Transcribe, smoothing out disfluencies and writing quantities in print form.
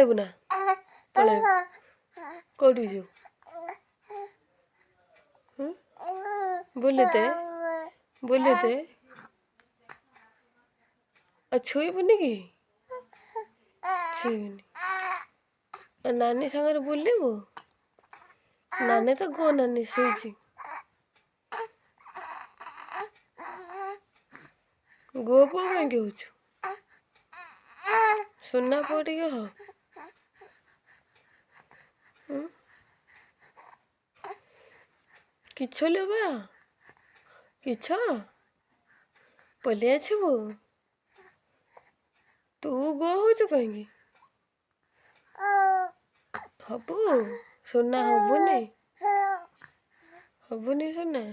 ପଳେଇବୁ ନା? ପଳେଇବୁ? କୋଉଠିକି ଯିବୁ? ବୁଲିତେ ବୁଲିତେ। ଆଉ ଛୁଇଁବୁନି କି? ଛୁଇଁବୁନି? ଆଉ ନାନୀ ସାଙ୍ଗରେ ବୁଲିବୁ? ନାନୀ ତ ଗୋ ନାନୀ ଶୋଇଛି। ଗୋ ପୁଅ କାହିଁକି ହଉଛୁ? ସୁନା ପୁଅ ଟିକେ ହ। କିଛ ଲୋ ବା, କିଛ ପଲେଇ ଆସିବୁ। ତୁ ଗୋ ହଉଛୁ କାହିଁକି? ହବୁ ସୁନା? ହବୁନି? ହବୁନି ସୁନା?